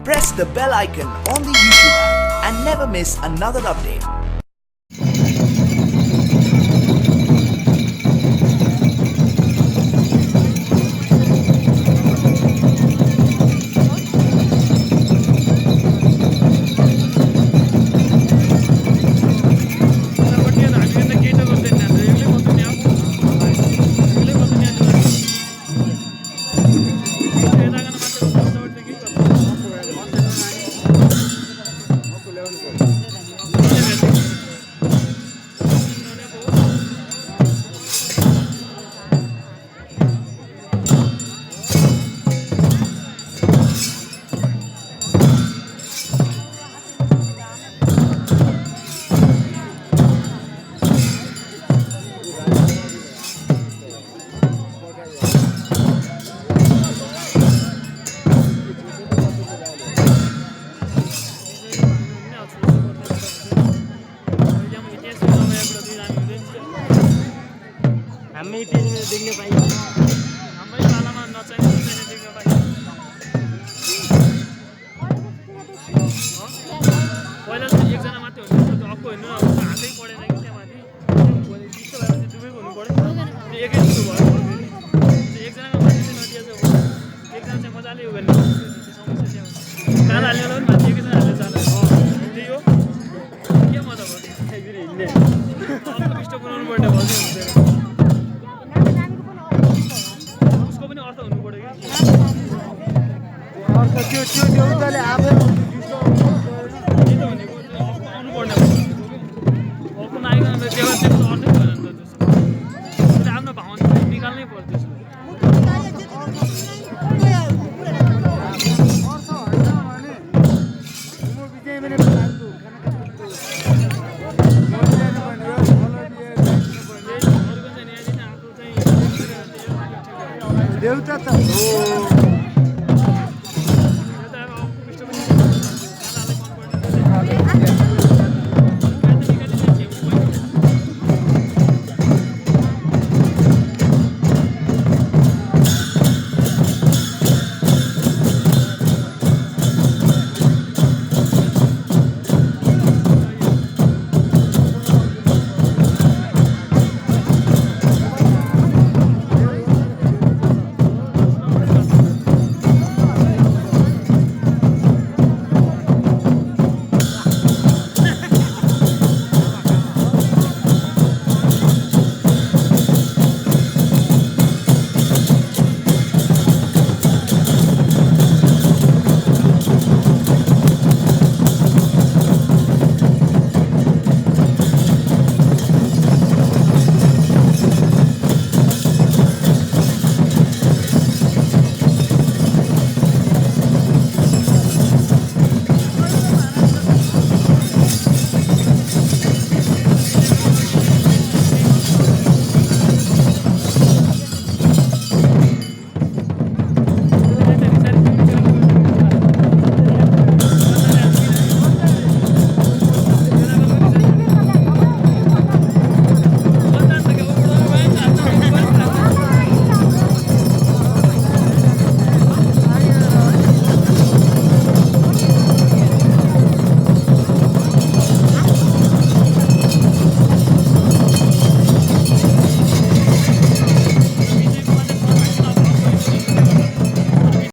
press the bell icon on the YouTube app and never miss another update. हामी टिभीमा देख्न पाइयो हाम्रै पालामा नचाहिने देख्न पाइयो पहिला चाहिँ एकजना मात्रै हुन्थ्यो त्यो अक्को हेर्नु न हातै पढेन कि त्यहाँ माथि त्यस्तो भएपछि दुवैको हुनु पऱ्यो त्यो एकै जस्तो भयो त्यो एकजनाको माथि चाहिँ नदिएछ एकजना चाहिँ मजाले उयो गर्ने समस्या चाहिँ कान हाल्ने बेला पनि माथि एकैजना हालेर जाँदा त्यही हो के मजा भयो फेरि हिँड्ने अर्को स्टप बनाउनु पर्ने भयो उसको पनि अर्थ हुनु पर्यो कि अर्को त्यो उताले आफै त्यही त भनेको आउनु पर्ने अर्को नआइकन